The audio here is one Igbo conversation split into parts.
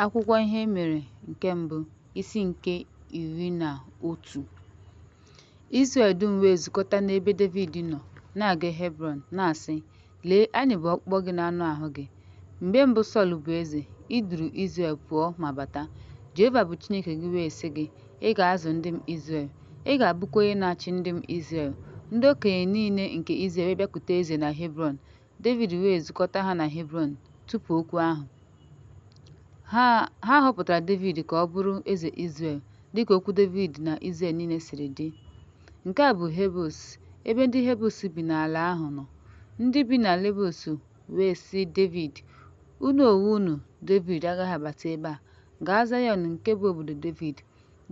Akwụkwọ Ihe E Mere nke Mbụ, isi nke 11. Izrel dum wee zukọta n'ebe Devid nọ, na-aga Hebrọn, na-asị, Lee, anyị bụ ọkpụkpụ gị na anụ ahụ gị. Mgbe mbụ Sọl bụ eze, i duuru Izrel pụọ ma bata. Jehova bụ Chineke gị wee sị gị, Ị ga-azụ ndị m Izrel, ị ga-abụkwa onye na-achị ndị m Izrel. Ndị okenye niile nke Izrel wee bịakwute eze na Hebrọn, Devid wee zukọta ha na Hebrọn tupu okwu ahụ. Ha họpụtara Devid ka ọ bụrụ eze Izrel, dịka okwu Devid na Izrel niile siri dị. Nke a bụ Jebus, ebe ndị Jebus bi n'ala ahụ nọ. Ndị bi na Jebus wee sị Devid, Unu onwe unu, Devid, agaghị abata ebe a. Gaa Zayọn nke bụ obodo Devid.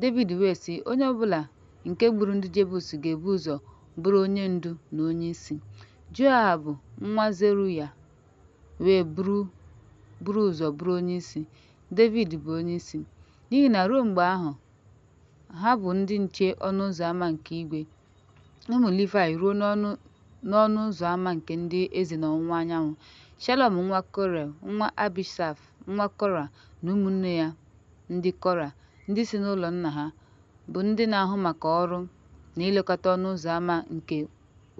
Devid wee sị, Onye ọ bụla nke gburu ndị Jebus ga-ebu ụzọ bụrụ onye ndu na onyeisi. Joab nwa Zeruaya wee buru ụzọ bụrụ onyeisi, Devid bụ onyeisi, n'ihi na ruo mgbe ahụ ha bụ ndị nche ọnụ ụzọ ama nke igwe ụmụ Livaị ruo n'ọnụ ụzọ ama nke ndị eze n'ọwụwa anyanwụ. Shalọm nwa Kore, nwa Abiasaf, nwa Kora, na ụmụnne ya ndị Kora, ndị si n'ụlọ nna ha, bụ ndị na-ahụ maka ọrụ na ilekọta ọnụ ụzọ ama nke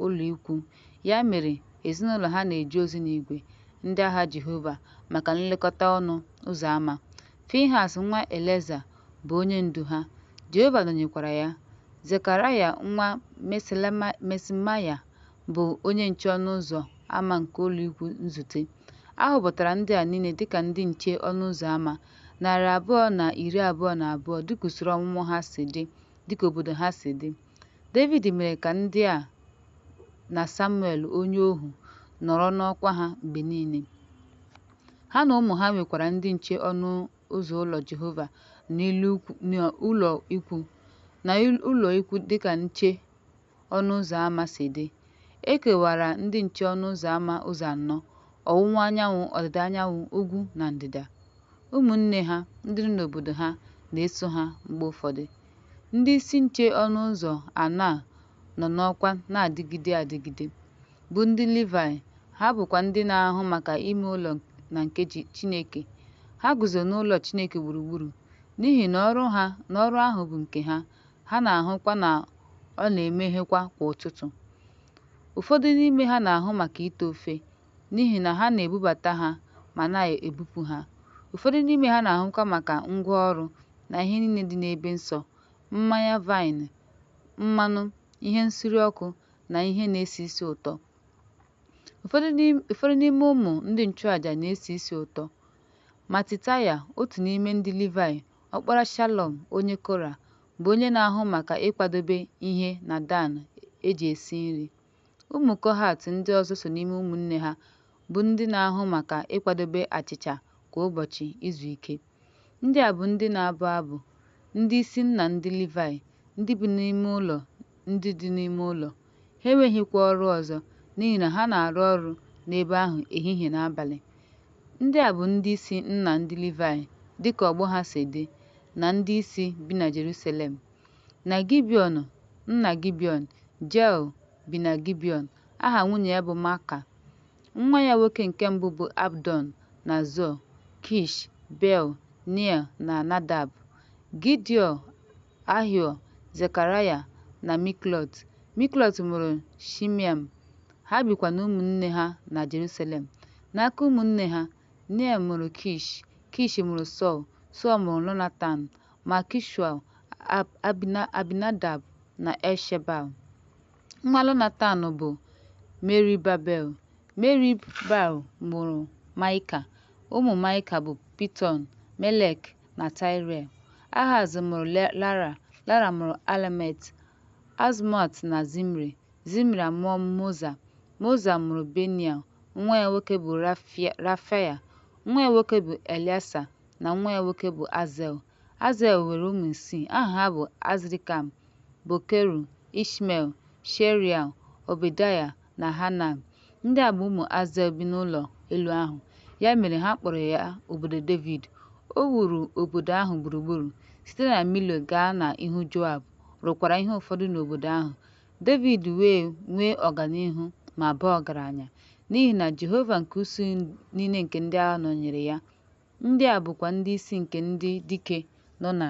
ụlọikwuu. Ya mere, ezinụlọ ha na-eje ozi n'igwe ndị agha Jehova maka nlekọta ọnụ ụzọ ama. Finhas nwa Elieza bụ onye ndu ha, Jehova nọnyekwara ya. Zekaraya nwa Meshelemaya bụ onye nche ọnụ ụzọ ama nke ụlọikwuu nzute. A họpụtara ndị a niile dị ka ndị nche ọnụ ụzọ ama, 222 dịka usoro ọmụmụ ha si dị dịka obodo ha si dị. Devid mere ka ndị a na Samuel onye ohu nọrọ n'ọkwa ha mgbe niile. Ha na ụmụ ha nwekwara ndị nche ọnụ ụzọ ụlọ Jehova na ụlọikwuu dịka nche ọnụ ụzọ ama si dị. E kewara ndị nche ọnụ ụzọ ama ụzọ anọ, ọwụwa anyanwụ, ọdịda anyanwụ, ugwu na ndịda. Ụmụnne ha, ndị nọ n'obodo ha, na-eso ha mgbe ụfọdụ. Ndị isi nche ọnụ ụzọ anọ a nọ n'ọkwa na-adịgide adịgide, bụ ndị Livaị, ha bụkwa ndị na-ahụ maka ime ụlọ na nke Chineke. Ha guzo n'ụlọ Chineke gburugburu, n'ihi na ọrụ ahụ bụ nke ha, ha na-ahụkwa na ọ na-emeghekwa kwa ụtụtụ. Ụfọdụ n'ime ha na-ahụ maka ite ofe, n'ihi na ha na-ebubata ha ma na-ebupụ ha. Ụfọdụ n'ime ha na-ahụkwa maka ngwa ọrụ na ihe niile dị n'ebe nsọ, mmanya vaịn, mmanụ, ihe nsure ọkụ, na ihe na-esi isi ụtọ. Ụfọdụ n'ime ụmụ ndị nchụàjà na-esi isi ụtọ. Matitaya, otu n'ime ndị Livaị, ọkpara Shalọm onye Kora, bụ onye na-ahụ maka ịkwadebe ihe na dan e ji esi nri. Ụmụ Kohat ndị ọzọ so n'ime ụmụnne ha, bụ ndị na-ahụ maka ịkwadebe achịcha kwa ụbọchị izu ike. Ndị a bụ ndị na-abụ abụ, ndị isi nna ndị Livaị, ndị bi n'ime ụlọ ndị dị n'ime ụlọ, ha enweghịkwa ọrụ ọzọ, n'ihi na ha na-arụ ọrụ n'ebe ahụ ehihie na abalị. Ndị a bụ ndị isi nna ndị Livaị dị ka ọgbọ ha si dị na ndị isi bi na Jeruselem. Na Gibiọn nna Gibiọn, Jeiel bi na Gibiọn. Aha nwunye ya bụ Maaka. Nwa ya nwoke nke mbụ bụ Abdon na Zur, Kish, Bel, Nea na Nadab, Gidiọ, Ahio, Zekaraya na Miklot. Miklot mụrụ Shimeam. Ha bikwa na ụmụnne ha na Jeruselem. N'aka ụmụnne ha, Nea mụrụ Kish, Kish mụrụ Sọl, Sọl mụrụ Jonatan, Malkishua, Abinadab na Eshbaal. Nwa Jonatan bụ Merib-baal. Merib-baal mụrụ Maịka. Ụmụ Maịka bụ Pitọn, Melek na Tarea. Ahaz mụrụ Laara, Laara mụrụ Alemet, Azmọt na Zimri. Zimri amụọ Moza. Moza mụrụ Binea. Nwa ya nwoke bụ Refaya, nwa ya nwoke bụ Eleasa na nwa ya nwoke bụ Azel. Azel nwere ụmụ isii. Aha ha bụ Azrikam, Bokeru, Ishmel, Shearaya, Obadaya na Hanan. Ndị a bụ ụmụ Azel bi n'ụlọ elu ahụ. Ya mere ha kpọrọ ya obodo Devid. O wuru obodo ahụ gburugburu, site na Milo gaa n'ihu Joab, rụkwara ihe ụfọdụ n'obodo ahụ. Devid wee nwee ọganihu ma baa ọgaranya, n'ihi na Jehova nke usuu niile nke ndị agha nọnyeere ya. Ndị a bụkwa ndị isi nke ndị dike nọ na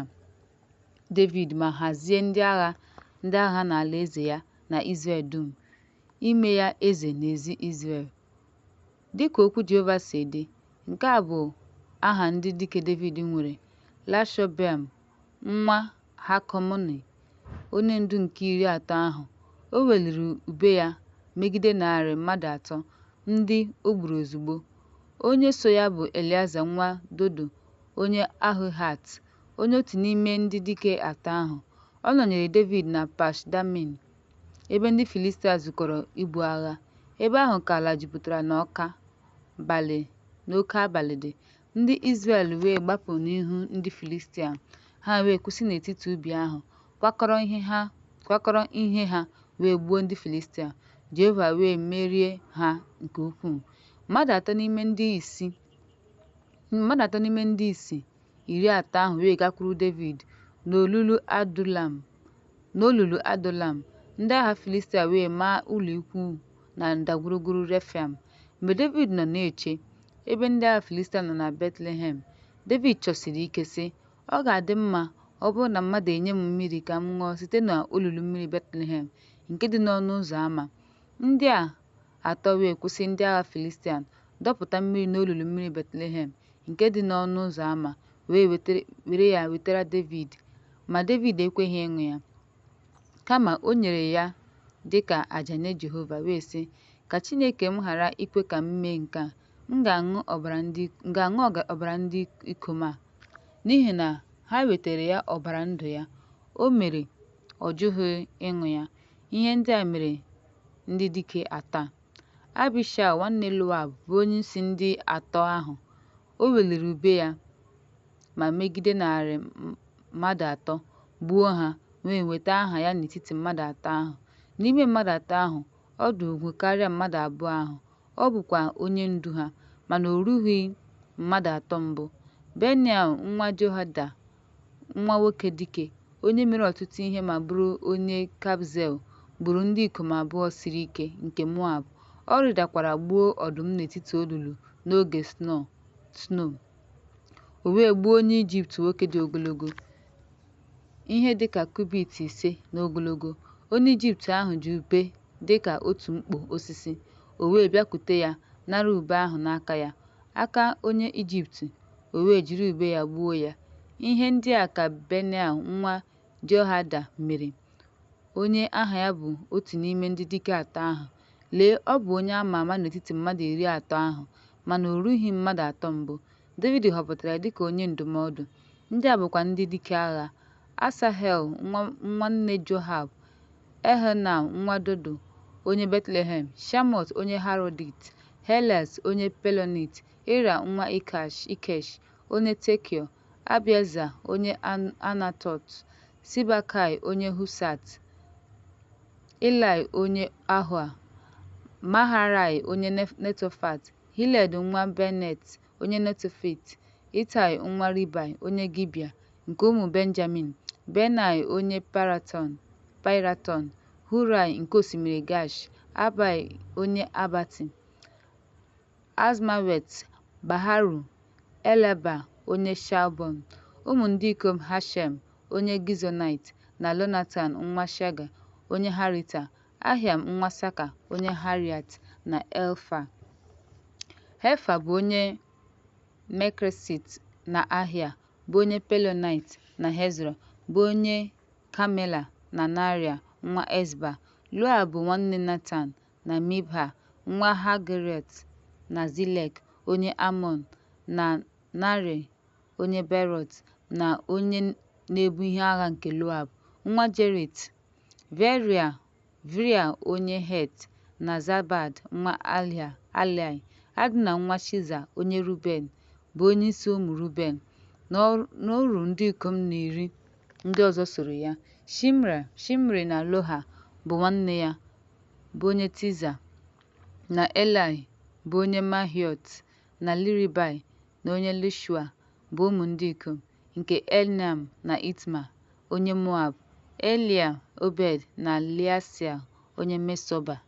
Devid ma hazie ndị agha n'alaeze ya na Izrel dum, ime ya eze n'ezi Izrel, dị ka okwu Jehova si dị. Nke a bụ aha ndị dike Devid nwere, Jashobeam nwa Hakmoni, onye ndu nke iri atọ ahụ, o weliri ube ya megide narị mmadụ atọ, ndị o gburu ozugbo. Onye so ya bụ Elieza nwa Dodo onye Ahohaịt, onye otu n'ime ndị dike atọ ahụ. Ọ nọnyeere Devid na Pash-damim, ebe ndị Filistia zukọrọ ibu agha. Ebe ahụ ka ala jupụtara n'oke balị dị. Ndị Izrel wee gbapụ n'ihu ndị Filistia, ha wee kwụsị n'etiti ubi ahụ, kwakọrọ ihe ha wee gbuo ndị Filistia, Jehova wee merie ha nke ukwuu. Mmadụ atọ n'ime ndị isi iri atọ ahụ wee gakwuru Devid n'olulu Adọlam, ndị agha Filistia wee maa ụlọikwuu na ndagwurugwu Refaim. Mgbe Devid nọ na-eche, ebe ndị agha Filistia nọ na Betlehem, Devid chọsiri ike, sị, Ọ ga-adị mma ọ bụrụ na mmadụ enye m mmiri ka m ṅụọ site n'olulu mmiri Betlehem, nke dị n'ọnụ ụzọ ámá. Ndị a atọ wee kwụsị ndị agha Filistia, dọpụta mmiri n'olulu mmiri Betlehem, nke dị n'ọnụ ụzọ ámá, wee were ya wetara Devid. Ma Devid ekweghị ịṅụ ya, kama o nyere ya dị ka àjà nye Jehova, wee sị, Ka Chineke m ghara ikwe ka m mee nke a, m ga-aṅụ ọbara ndị ikom a, n'ihi na ha wetaara ya ọbara ndụ ya, o mere ọ jụghị ịṅụ ya. Ihe ndị a mere ndị dike atọ a. Abishai nwanne Joab bụ onyeisi ndị atọ ahụ. O weliri ube ya ma megide narị mmadụ atọ, gbuo ha, wee nweta aha ya n'etiti mmadụ atọ ahụ. N'ime mmadụ atọ ahụ, ọ dị ugwu karịa mmadụ abụọ ahụ, ọ bụkwa onye ndu ha, mana o rughị mmadụ atọ mbụ. Benaịa nwa Jehoiada, nwa nwoke dike, onye mere ọtụtụ ihe ma bụrụ onye Kabzeel, gburu ndị ikom abụọ siri ike nke Moab, ọ rịdakwara gbuo ọdụm n'etiti olulu n'oge snow, o wee gbuo onye Ijipt nwoke dị ogologo, ihe dị ka kubit 5 n'ogologo. Onye Ijipt ahụ ji ube dị ka otu mkpo osisi, o wee bịakwute ya nara ube ahụ n'aka ya, aka onye Ijipt, o wee jiri ube ya gbuo ya. Ihe ndị a ka Benaịa nwa Jehoiada mere, onye aha ya bụ otu n'ime ndị dike atọ ahụ. Lee, ọ bụ onye a ma ama n'etiti mmadụ iri atọ ahụ, mana o rughị mmadụ atọ mbụ. Devid họpụtara ya dịka onye ndụmọdụ. Ndị a bụkwa ndị dike agha: Asahel nwanne Joab, Elhanan nwa Dodo onye Betlehem, Shamot onye Harodit, Helez onye Pelonit, Ira nwa Ikesh onye Tekoa, Abieza onye Anatot, Sibekai onye Hushat, Ilai onye Ahoa, Maharai onye Netofat, Heled nwa Beanat onye Netofat, Itai nwa Ribai onye Gibea nke ụmụ Benjamin, Benaya onye Paịratọn, Hurai nke osimiri Gaash, Abai onye Arbati, Azmawet, Baharum, Eliaba onye Shaalbon, ụmụ ndị ikom Hashem onye Gizonaịt, na Jonatan nwa Shagee onye Hararita, Ahiam nwa Saka onye Hararit, na Elfar. Hefa bụ onye Mekresit na Ahia, bụ onye Pelonite na Hezro, bụ onye Kamela na Nearai nwa Ezbai, Joab bụ nwanne Netan, na Mibha nwa Hagaraịt na Zilek onye Amọn, na Naarai onye Beerọt, na onye na-ebu ihe agha nke Joab, nwa Jerit, Beria onye Het, na Zabad nwa Alaị. Adna nwa Shiza onye Ruben, bụ onyeisi ụmụ Ruben, na uru ndị ikom na iri ndị ọzọ soro ya. Shimri na Roha, bụ nwanne ya, bụ onye Tiza, na Elai bụ onye Mahiot, na Jeribai na onye Lishua, bụ ụmụ ndị ikom nke Elnaam na Itma, onye Moab, Eliel, Obed na Jaasiel onye Mesoba.